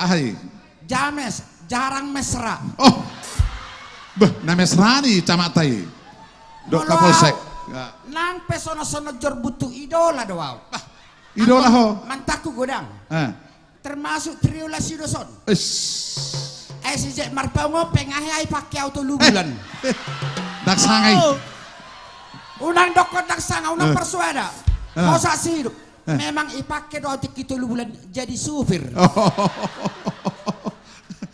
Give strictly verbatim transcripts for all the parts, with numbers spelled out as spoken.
Aha i? James, jarang mesra. Oh. Beh, na mesra ni camat tai. Dok Kapolsek. Nang pe sono-sono jor butuh idola do au. Idola ho. Mantakku godang. Eh. Termasuk trio Lasido son. Is. Eh, si Jack Marpaung on pe nga hea i pake au tolu bulan. Eh. Dang sanga i. Unang dokkon dang sanga, unang parsuada. Hosa si hidup. Eh. Memang i pake do au tingki tolu bulan jadi supir.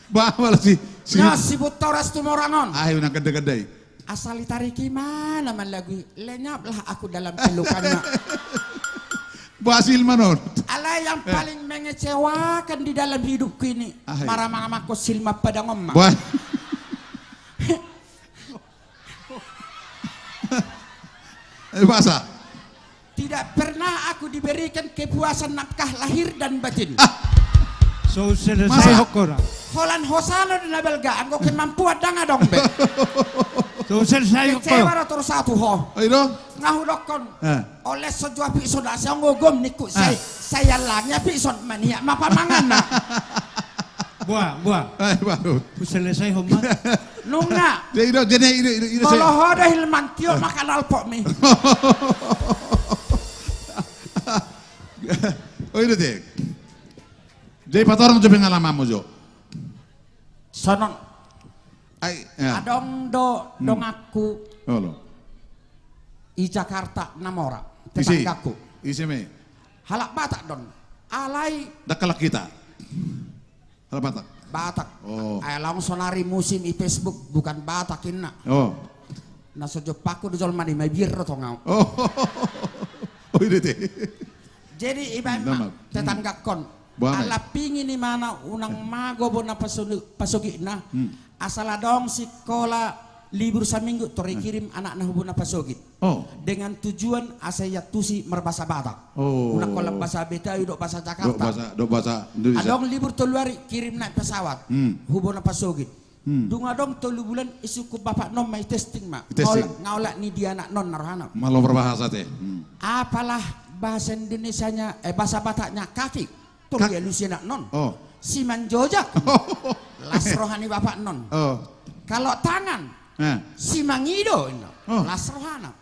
Bah, malah si, si. Nya si Butoras tu morang on. Ah, unang gede-gede. Asal ditarik i ma na manglagu i, lenyaplah aku dalam pelukannya. Bah, silman on. Alai yang paling mengecewakan di dalam hidupku ini, marama-rama ko silman padang on ma. Bah. Eh, bahasa. Tidak pernah aku diberikan kepuasan nafkah lahir dan batin. Ah. So selesai hokora. Holan hosana do na balga, anggo kemampuan dang adong be. So selesai hokora. Kecewa do tor satu ho. Ai do. Nga hudokkon. Eh. Oles so jo apik son asa ngogom ningku. Sai, sai allangi apik son maniak ma pamanganna. Buang, buang. Eh, baru. Selesai homa. Nunga. Jadi do, jadi do, jadi do. Molo ho do hilman tio makan alpok mi. Oh, i do te. Jadi patorang jo pengalamanmu jo. Sonon. Ai, ya. Adong do donganku. Olo. I Jakarta na mora. Ise? Tetanggaku. Ise me? Halak Batak don. Alai. Dakkalak kita. Halak Batak. Batak. Oh. Ai laung sonari musim i Facebook bukan Batak inna. Oh. Na so joppaku do jolma ni mabir do tong au. Oh. Oh, i do te. Jadi iba ma tetanggakkon. Ala pingin imana unang mago bona pasogitna. Asal adong sikola libur saminggu tor ikirim anakna hu bona pasogit. Oh. Dengan tujuan asa iantusi marbahasa Batak. Oh. Unang holan bahasa Betawi dohot bahasa Jakarta. Dohot bahasa, dohot bahasa Indonesia. Adong libur tolu ari kirim naik pesawat. Hu bona pasogit. Dung adong tolu bulan isungkun bapakna on ma i testing ma. I testing. Nga olat ni dia anakna on na rohana. Malo marbahasa te. Apalah bahasa Indonesianya, eh, bahasa Bataknya kaki. Tor dialusi anakna on. Oh. Simanjojak. Las roha ni bapakna on. Oh. Kalau tangan, simangido inna. Oh. Las rohana.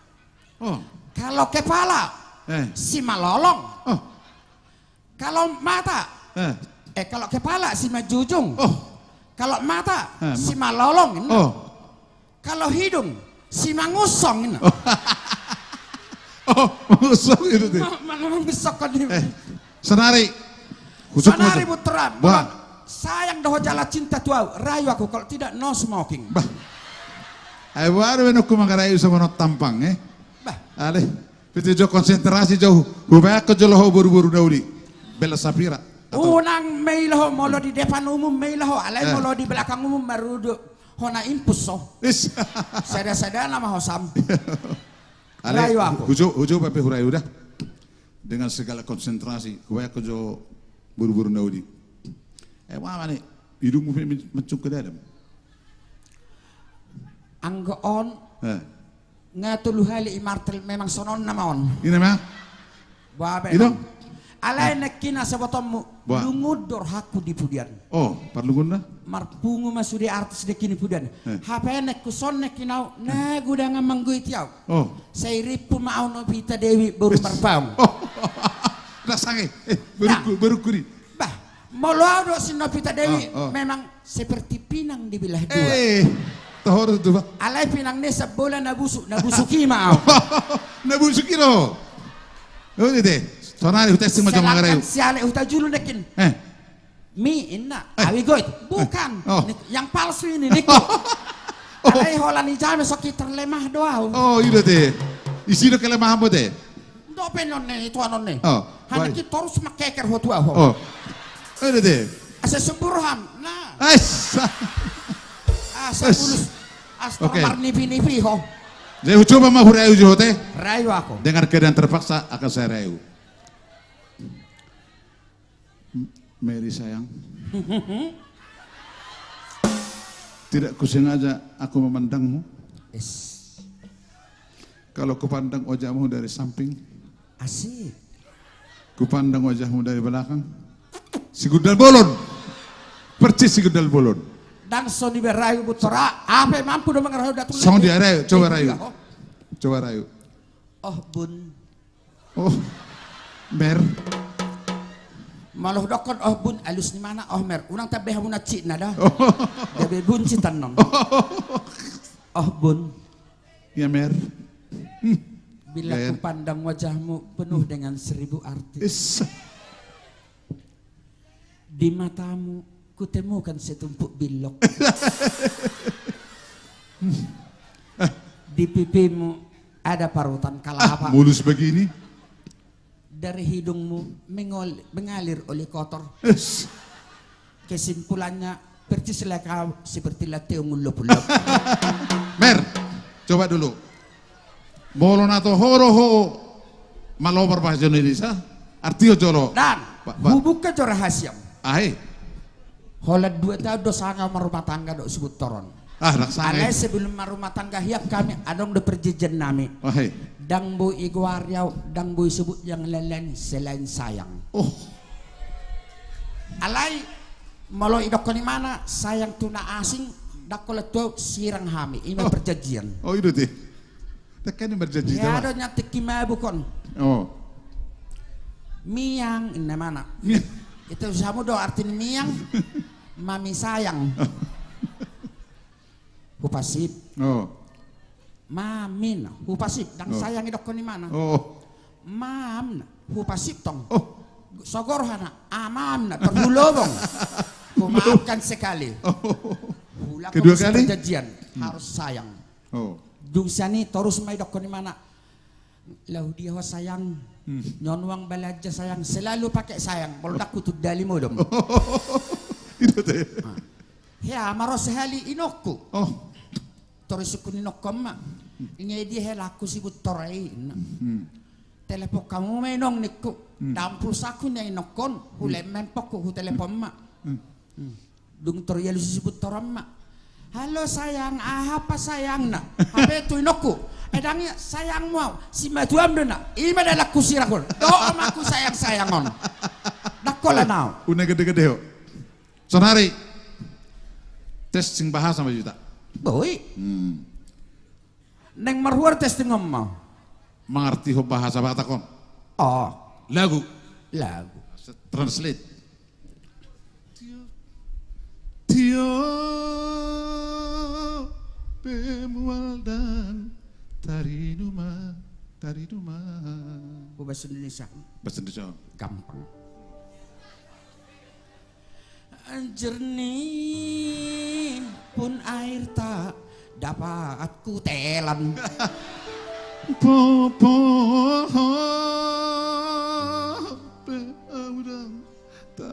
Oh. Kalau kepala, simalolong. Oh. Kalau mata, eh, kalau kepala simanjujung. Oh. Kalau mata, eh, simalolong inna. Oh. Kalau hidung, simangunsong inna. Oh, mangunsong i do te. Mangunsong kan. Eh, sonari. Sonari Butoras. Bah. Sayang do ho jala cinta tu au, rayu aku, kalau tidak no smoking. Bah. Ai boha do baenonku mangarayu songon on tampang, eh? Bah. Ale. Pite jo konsentrasi jo, hubaen jo laho boru-boru na uli. Bella Sapira. Unang maila ho molo di depan umum maila ho, alai molo di belakang umum marudut. Hona impus so. Sada-sada nama hosam. Ale, hurayu aku. Hujo, hujo bape hurayu da. Dengan segala konsentrasi, hubaen jo boru-boru na uli. Eh, mama ni, hidungmu pe mancung ke dalam. Anggo on. Eh. Nga tolu hali i martel memang songon nama on. Ina ma? Boha be. Ito? Alai nangkin asa botonmu. Boha? Lungun do rohangku di pudian. Oh, parlungunna? Marpungu ma sude artis nangkin di pudian. Eh. Hape nangkin son nangkin au, na godang manggoiti au. Oh. Sai rimpu ma au Novita Dewi boru Marpaung. Oh. Rasanya, eh, berukuri, berukuri. Bah, molo au dohot si Novita Dewi, oh, oh, memang seperti pinang dibelah dua. Eh, toho do tutu, bah. Alai pinang ni sambola na busuk, na busuk i ma au. Na busuk i do. Oh, i do te. Sonari hutesting ma jo mangarayu. Sedangkan si Alek Hutajulu nangkin. Eh. Mi inna, eh, awi goit. Eh. Bukan. Oh. Ni, yang palsu ini, ningku. Oh. Alai holan i jame so ki terlemah do au. Oh, i do te. Isi do kelemahanmu te. Dope non ne, itu anon ne. Oh, baik. Hana ki torus mangkeker ho tu au ho. Oh. Eh, do te. Asa sembur ham. Nah. Ais. Asa bulus. Astor marnipi-nipi ho. Jadi hucoba ma hurayu jo ho te. Rayu aku. Dengan keadaan terpaksa akan saya rayu. Mary sayang. Tidak kusengaja aku memandangmu. Yes. Kalau kupandang wajahmu dari samping. Asik. Kupandang wajahmu dari belakang. Si gundal bolon. Persis si gundal bolon. Ndang songon i be rayu, Buntor, ape mampu do mangarahon datu? Songon dia, rayu, coba rayu. Coba rayu. Oh, Bun. Oh, Mer. Molo hudokkon oh, Bun, alus ni mana, oh, Mer. Unang tambai hamu na cik na da. Oh. Gabe buncit annon. Oh, Bun. Ya, Mer. Hmm. Bila kupandang wajahmu penuh dengan seribu arti. Is. Di matamu kutemukan setumpuk bilok. Di pipimu ada parutan kalapa. Mulus begini. Dari hidungmu mengol-, mengalir oli kotor. Kesimpulannya, percislah kau seperti lanteong ullop-ullop. Mer, coba dulu. Molo na toho do ho malobar bahasa Indonesia, artihon jolo. Dan hubuka jo rahasiam. Ahe. Holan dua taon do sanga marumah tangga dohot si Buntor on. Ah, ndang sanga. Alai sebelum marumah tangga hian hami, adong do perjanjian nami. Ahe. Ndang boi igoari au, ndang boi isebut yang lain-lain selain sayang. Oh. Alai molo idokkon imana sayang tu na asing, ndang holan tu au, sirang hami, ima perjanjian. Oh, i do te. Tekkani marjanji. Ia do nyatik i mabuk on. Oh. Miang, inna imana. Miang. Ito samu do arti ni miang. Mami sayang. Hupasip. Oh. Mamin, hupasip. Ndang sayang idokkon imana. Oh. Mam, hupasip tong. Oh. Sogor hana, amam na, terhulobong. Kumaafkan sekali. Oh. Kedua kali? Perjanjian, harus sayang. Oh. Dung sian i torus ma idokkon imana. Laho dia ho sayang. Hmm. Nyonuang balanja sayang. Selalu pakai sayang. Molo ndang hutundali modom. I do te. Hea ma ro sahali inongku. Oh. Torus ingkon inongkon ma. Inge dia helangku si Buntor i, inna. Hmm. Telepon hamu ma inong ningku. Hmm. Ndang pulsaku nian inongkon. Hulehon ma handphonengku, hutelepon ma. Hmm. Hmm. Dung tor ialusi si Buntor on ma. Halo sayang, aha pa sayang na? Hape tu inongku. Eh, ndang ia sayangmu au, simatuam do na. Ima dalan husirang on. Dohot ma husayang-sayang on. Ndang holan au. Unang gede-gede ho. Sonari. Testing bahasa ma hita. Boi. Hmm. Naeng marhuar testing on ma. Mangartihon bahasa Batak on. Oh. Lagu. Lagu. Translate. Tio, tio, pe mual dan tarinuma, tarinuma. Oh, bahasa Indonesia. Bahasa Indonesia. Gampang. Jernih pun air tak dapat kutelan. Po, po, pe udang tak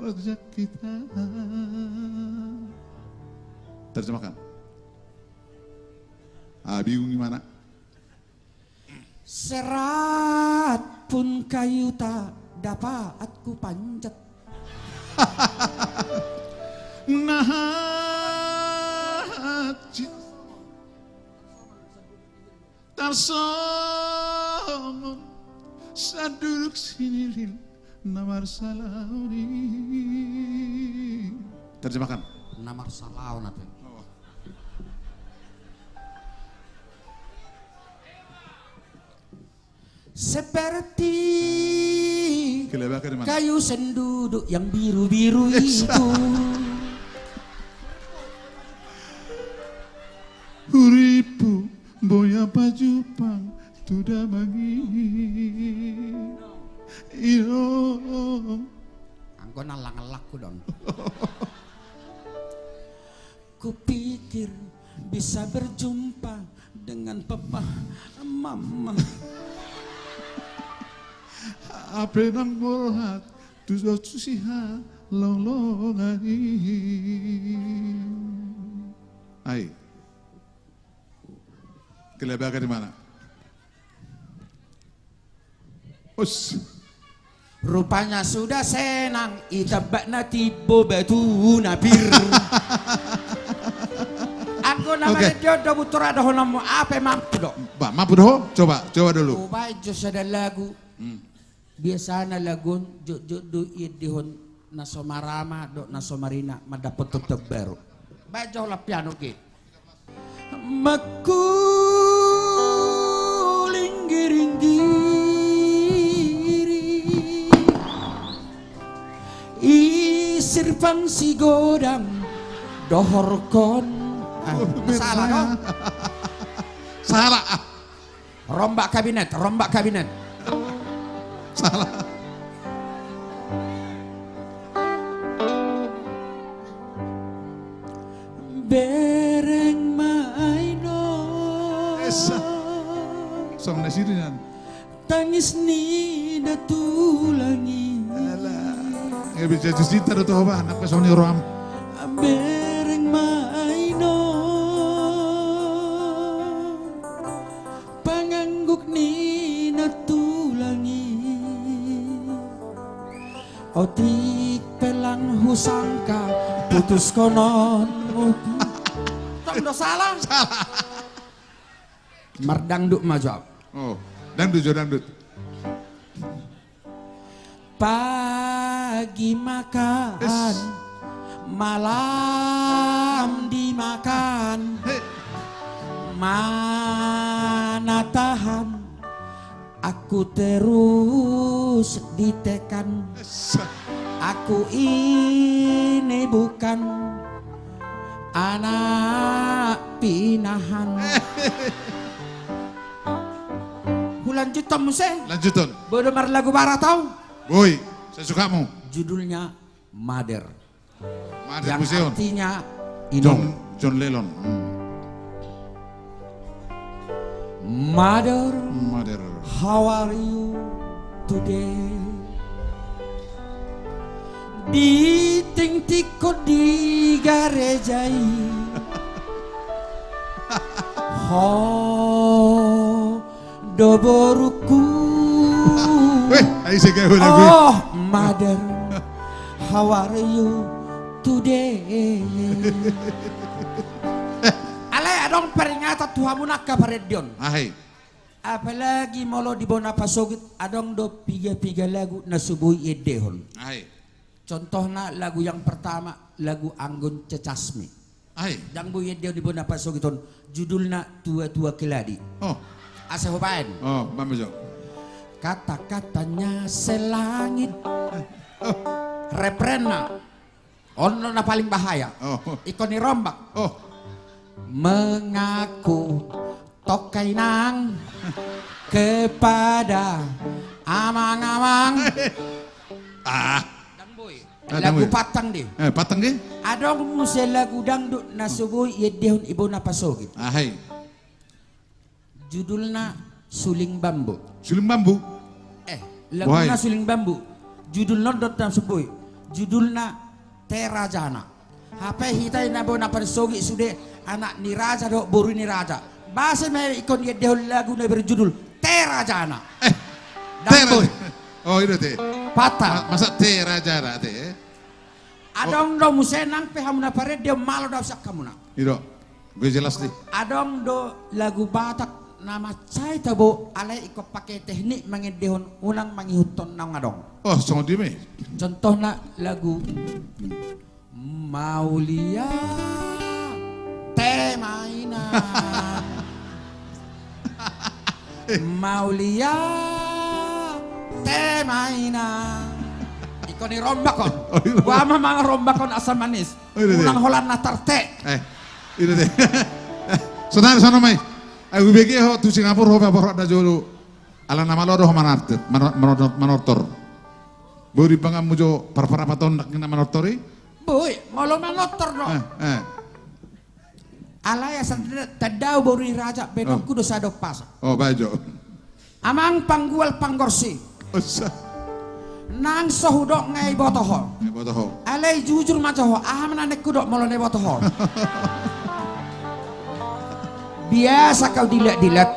kita. Terjemahkan. Ah, bingung gimana? Serat pun kayu tak dapat kupanjat. Nah, cit. Tarsongon sanduduk sinilil na marsalaon i. Terjemahkan. Na marsalaon ate. Oh. Seperti kayu senduduk yang biru-biru itu. Huripu boya pajumpang tu damang i. Io. Anggo na lang-langku don. Kupikir bisa berjumpa dengan papa, mama. Hape nang borhat tu sihalonglongan i. Ai. Kelebaga di mana? Us. Rupanya sudah senang, itambak na timbo batu na pir. Anggo na manendion do butor ada hononmu, ape mampu do? Ba, mampu do ho? Coba, coba dulu. Ubaen jo sada lagu. Hmm. Biasana lagu on jotjot do iendehon na so marama dohot na so marina mandapothon taon baru. Baen jo lampion on, oke. Mangkulinggir-inggiri i sirpan sigodang dohorkon. Ah, salah, no? Salah. Rombak kabinet, rombak kabinet. Salah. Bereng ma anon. Esa. Song na siri nan. Tangis ni da tulang i. Alah. Nggak bisa jatuh cinta do toho bah, anak pesong ni roam. Bereng ma anon. Pangangguk ni na tulang i. Otik pe lang husangka putushononmu. Tong do salah. Salah. Mardangdut ma jo. Oh, dangdut jo, dangdut. Pagi makan, malam dimakan. Mana tahan, aku terus ditekan. Aku ini bukan anak pinahan. Hulanjuthon muse. Lanjuthon. Boi do marlagu barat au? Boi, sesukamu. Judulnya Mother. Mother. Yang muse on artinya induk. John, John Lennon. Hmm. Mother, Mother, how are you today? Ditingtingkon di gareja i. Ho do borungku. Weh, ai se gawe lagu i. Oh, mother, how are you today? Alai adong peringatan tu hamu na angka parende on. Aha i? Apalagi molo di bona pasogit, adong do piga-piga lagu na so boi iendehon. Aha i? Contohna lagu yang pertama, lagu Anggun C. Sasmi. Aha i? Ndang boi iendehon di bona pasogit on, judulna Tua-tua Keladi. Oh. Asa hubaen. Oh, baen ma jo. Kata-katanya selangit. Eh, oh. Refrenna. On do na paling bahaya. Oh. Ingkon dirombak. Oh. Mengaku tongka inang kepada amang-amang. Ah. Ndang boi. Ah, ndang boi. Lagu pantang di. Eh, pantang di? Adong muse lagu dangdut na so boi iendehon di bona pasogit. Aha i? Judulna Suling Bambu. Suling Bambu? Eh, laguna Suling Bambu. Judulna on do na so boi. Judulna Te Rajana. Hape hita i na bona pasogit sude, anak ni raja dohot boru ni raja. Boasa ma ingkon diendehon lagu na berjudul Te Rajana? Eh, ndang boi. Oh, i do te. Pantang. Ma-, masa Te Rajana te, eh? Adong do muse, nang pe hamu na parende on, malo do au sian hamuna. I do. Gue jelas di. Adong do lagu Batak na mansai tabo, alai ingkon pake teknik mangendehon, unang mangihuthon naung adong. Oh, songon dia ma i. Contohna lagu Mauliate ma inang. Mauliate ma inang. Ingkon dirombak on. Oh, i do. Boha ma mangarombak on asa manis. Oh, i do te. Unang holan na tarte. Eh, i do te. Sonari sonon ma i. Ai hubege ho tu Singapura, ho pe borhat na jolo. Ala na malo do ho manartet, mano-, mano-, manortor. Boi dipanganmu jo parparapat on nangkin na manortor i? Boi, molo manortor do. Eh, eh. Alai asa tanda-, tandao boru ni raja, baenonku do sada umpasa. Oh, baen jo. Amang panggual panggorsi. Ussa. Nang so hudok nga iboto ho. Nga iboto ho. Alai jujur ma jo ho, aha ma na naeng hudok molo na iboto ho? Biasa kau dilat-dilat.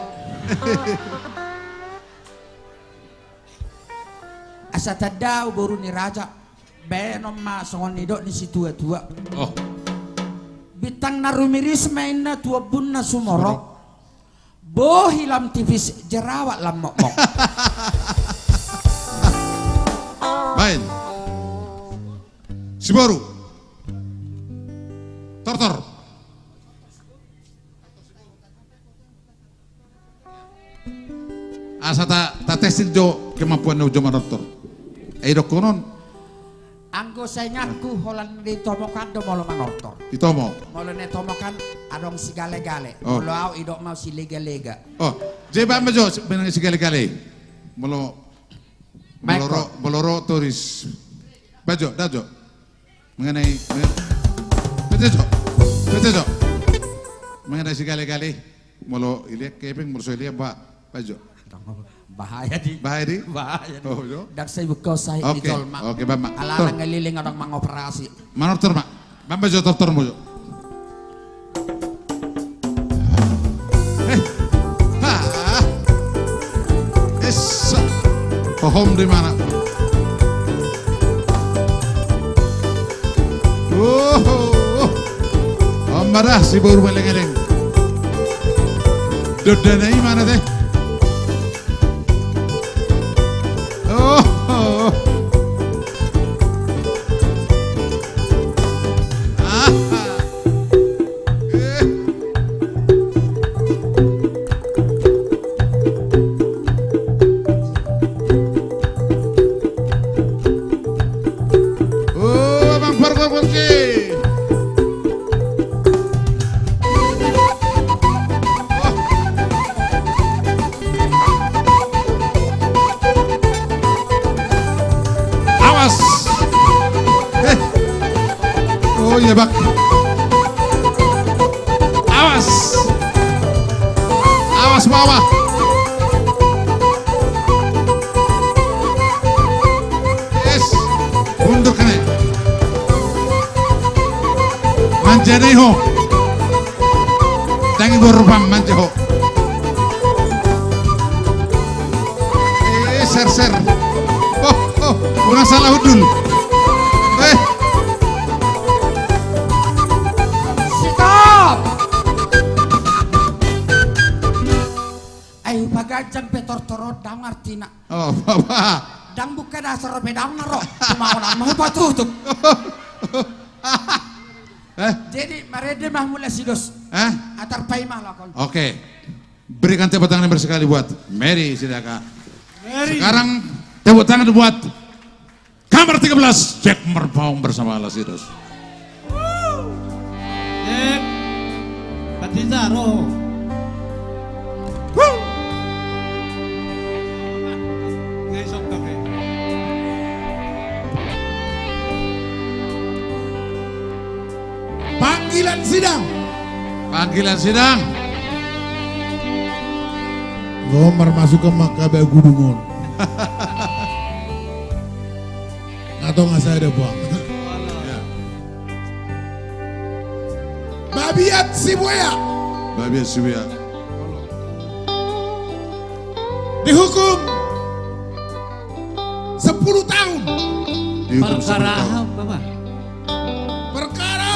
Asa tandao boru ni raja, baenon ma songon nidok ni situa-tua. Oh. Bintang na rumiris ma inna tu ombun na sumorop. Sumorop. Bohi lam tipis, jerawat lam mokmok. Baen. Siboru. Tortor. Asa ta, ta testing jo kemampuan ni ujo manortor. Ai dohonon. Anggo sainganku holan di tomokan do molo manortor. Di tomok. Molo na tomokan adong sigale-gale. Oh. Molo au idok mau silega-lega. Oh, jadi baen ma jo si, menang sigale-gale. Molo, molo ro, molo ro toris. Baen jo, da jo. Mengenai, mengenai, pete jo, pete jo. Mengenai sigale-gale, molo ilia kepeng, molo so ilia ba, baen jo. Bahaya di. Bahaya di. Bahaya di. Oh, jo. Ndang sai buka sai. Oke, di jolma. Oke, baen ma. Ala-ala ngeliling orang mangoperasi. Manortor ma. Baen ma jo tortormu jo. Eh. Ha. Esa. Hohom di mana? Oh. Om marah si boru malengeleng. Dodana i mana te? Oh. Oh. Ah. Eh. Oh, Bang Pargo Bangke. Awas. Eh. Oh iya, Bang. Awas. Awas, bawah. Yes. Mundur kene. Manja ni ho. Tangi borpam manja ho. Eh, ser, ser. Oh, oh, unang salah hundul. Eh. Stop. Ai hupaganjang pe tortor on, daong artina. Oh, baba. Ndang buka dasar pe daong na ro. Cuma orang mau patutup. Eh? Jadi, marende ma mula sidos. Eh? Atar paima lakon. Oke. Berikan tepuk tangan yang meriah sekali buat Mary Sinaga. Mary. Sekarang tepuk tangan buat Kamar tiga belas, Jack Merpaung bersama Lasidos. Jack, Patizaro. Panggilan sidang. Panggilan sidang. Lo marmasuk ke Maka bagudungon. Atau nggak saya ada buang. Ya. Babiat Sibuea. Babiat Sibuea. Dihukum sepuluh tahun. Dihukum sepuluh tahun. Perkara apa, Pak? Perkara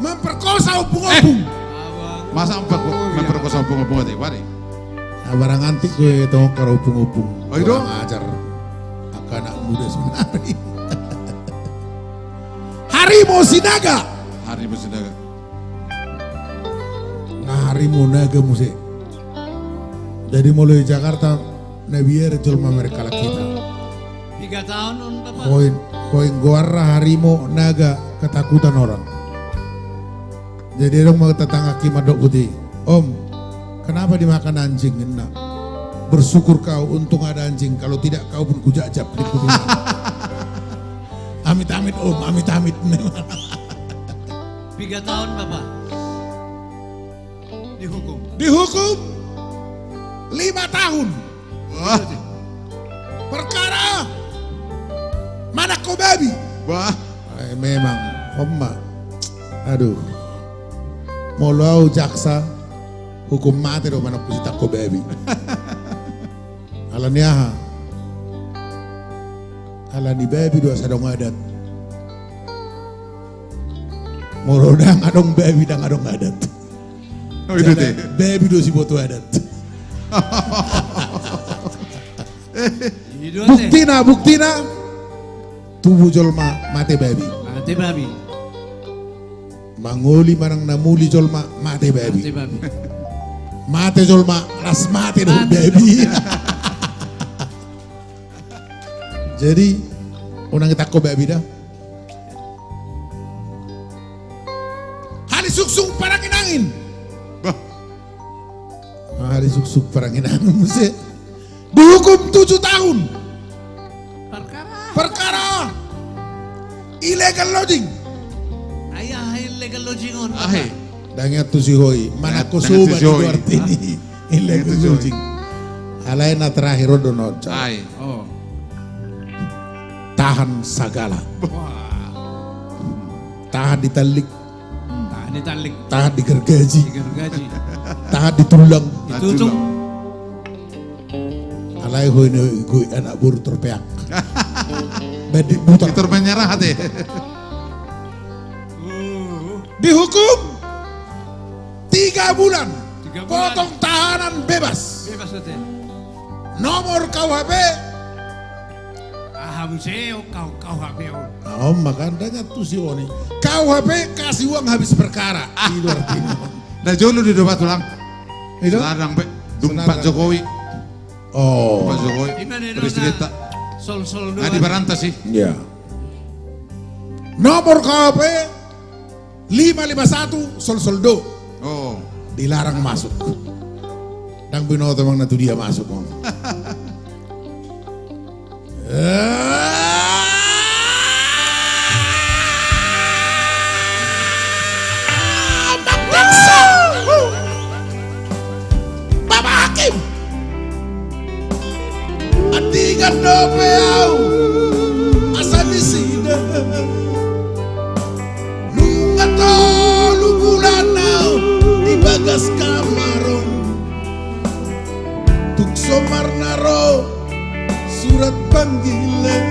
memperkosa opung-opung. Eh. Masa memperko-, memperkosa opung-opung aja, Pak? Ah, barang antik gue tongkar opung-opung. Oh, itu? Kurang ajar. Angka anak muda sebenarnya. Harimau Sinaga. Harimau Sinaga. Nah, harimau naga muse. Jadi molo di Jakarta, na biar jolma mereka kita. Tiga tahun on, Bapak. Koin, koin goarna harimau naga ketakutan orang. Jadi adong ma tetangga ki mandok buti, "Om, kenapa dimakan anjing?" Ninna. "Bersyukur kau, untung ada anjing, kalau tidak kau pun kujakjak di kuping." Amit-amit, Om, amit-amit. Tiga tahun, Bapak. Dihukum. Dihukum lima tahun. Wah. Perkara manangko babi. Wah. Eh, memang, Om ma. Aduh. Molo au jaksa, hukum mate do manangko sitangko babi. Alani aha? Alani babi do asa adong adat. Molo ndang adong babi, ndang adong adat. Oh, itu. Jala te. Babi do siboto adat. Itu te. Buktina, buktina. Tubu jolma, mate babi. Mate babi. Mangoli manang na muli jolma, mate babi. Mate babi. Mate jolma, las mate do babi. Jadi, unang itangko babi da. Hali suksuk parangin-angin. Bah. Hali suksuk parangin-angin muse. Dihukum tujuh tahun. Perkara. Perkara illegal lodging. Ai aha illegal lodging on? Ahe. Dang iantusi ho i. Mana ko soba di luar tini. Illegal lodging. Alai na terakhir on do na on. Ai. Oh. Tahan sagala. Wah. Tahan di tallik. Tahan di tallik. Tahan di gergaji. Di gergaji. Tahan di tulang. Di tutung. Alai ho i na goi anak boru torpeak. Bandit buta. Ditor menyerah hati. Dihukum tiga bulan. Tiga bulan. Potong tahanan bebas. Bebas hati. Nomor K U H P. Aha muse on K U H P on? Aha on maka dang iantusi ho i. K U H P kasih uang habis perkara. Ah. Di luar tini. Na jolo do i do ba tulang. Ido? Sekarang pe. Dung Pak Jokowi. Oh. Pak Jokowi. Presidenta. Solsol do. Adi Barantas i. Iya. Nomor K U H P lima lima satu, solsol do. Oh. Dilarang masuk. Dang binoto manang na tu dia masuk on. Bapak Hakim. Andigan dope au asa disida. Nunga tolu bulan au di bagas kamar on. Tung so marnaro surat panggilan.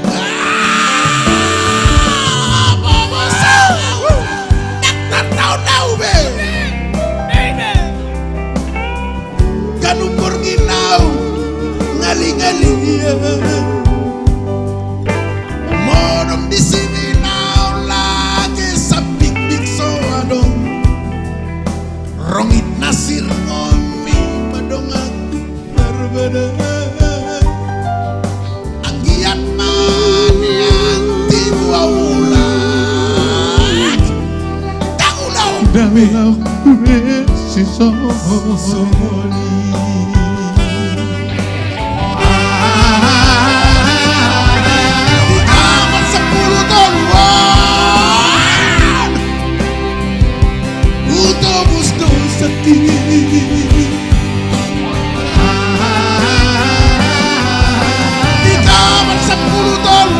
Ah, bobo sa. Ndang tartaon au be. Ganup borngin au ngali-ngalian. Modom di sini naon lage sambikbik so adong. Rongit na sirngon i madongan. Anggiat ma nian tibu au mulak. Dang ulaon. Dang ulaon be sisongon i. Di taman sampulu tolu an. Hutobus do sati. Di taman sampulu tolu.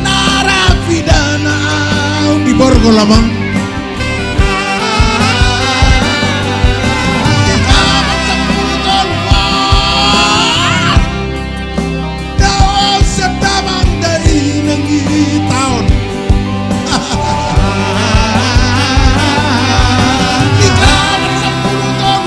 Narapidana au di borgol amang. Di taman sampulu tolu. Daon sedamang dari nanggi taon. Di taman sampulu tolu.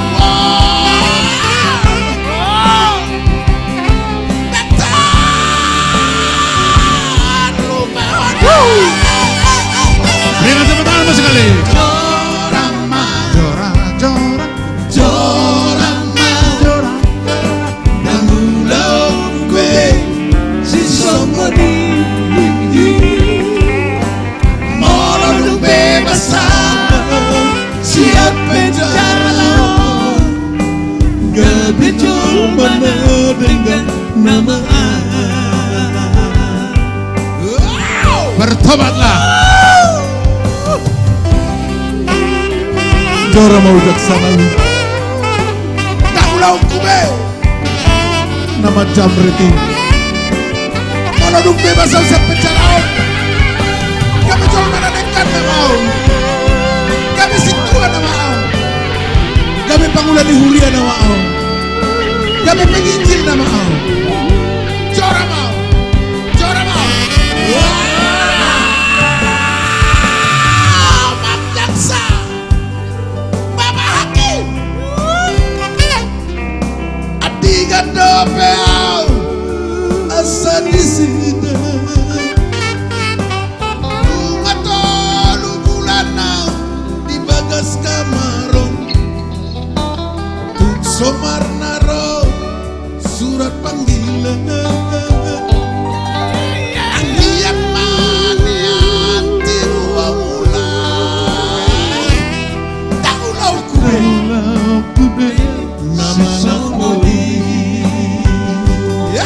Dengan tepuk tangan sekali. Joram ma. Joram, joram. Joram ma. Joram. Dang ulaon be sisongon i. Molo dung bebas au sian penjara on. Gabe jolma na denggan nama. Bertobatlah. Joram ma au daksana. Dang ulaonku be. Nama jamret i. Molo dung bebas au sian penjara on. Gabe jolma na denggan nama au. Gabe sintua nama au. Gabe pangula ni huria nama au. Gabe penginjil nama au. Joram au. Joram au. Wah. Bapak Jaksa. Bapak Hakim. Tomarna ro surat panggilan. Anggiat ma nian tiruon ulang. Tahu lau kube. Tahu lau kube. Nama si songon i. Ya.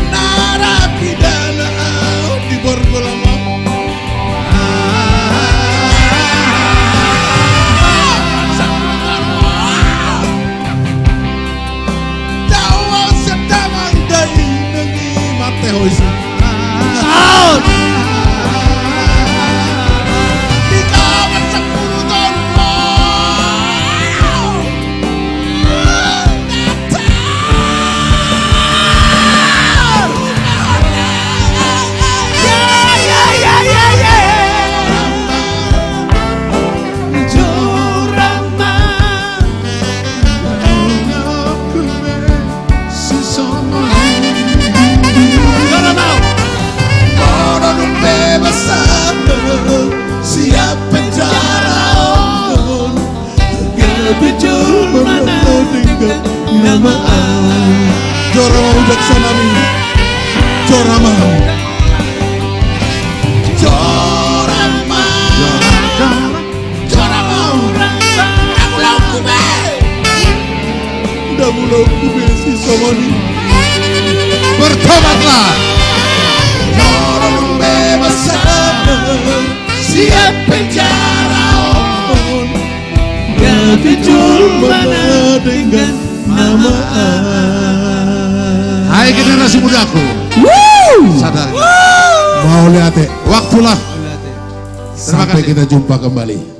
Narapidana au di borgol amang. Tau au sedamang dai nang i mate ho isi. Saut. Di kawan sepuluh tahun. Siap penjara on. Tapi jolma na denggan nama au. Jora ma ujak sonami. Jora ma. Jora ma. Jora ma. Dabu lau kube. Dabu lau kube si songon i. Bertobatlah. Jora ma masa. Siap penjara on. Tapi jolma na denggan nama au. Hai generasi mudaku. Sadar. Mauliate. Waktulah. Terima kasih. Sampai kita jumpa kembali.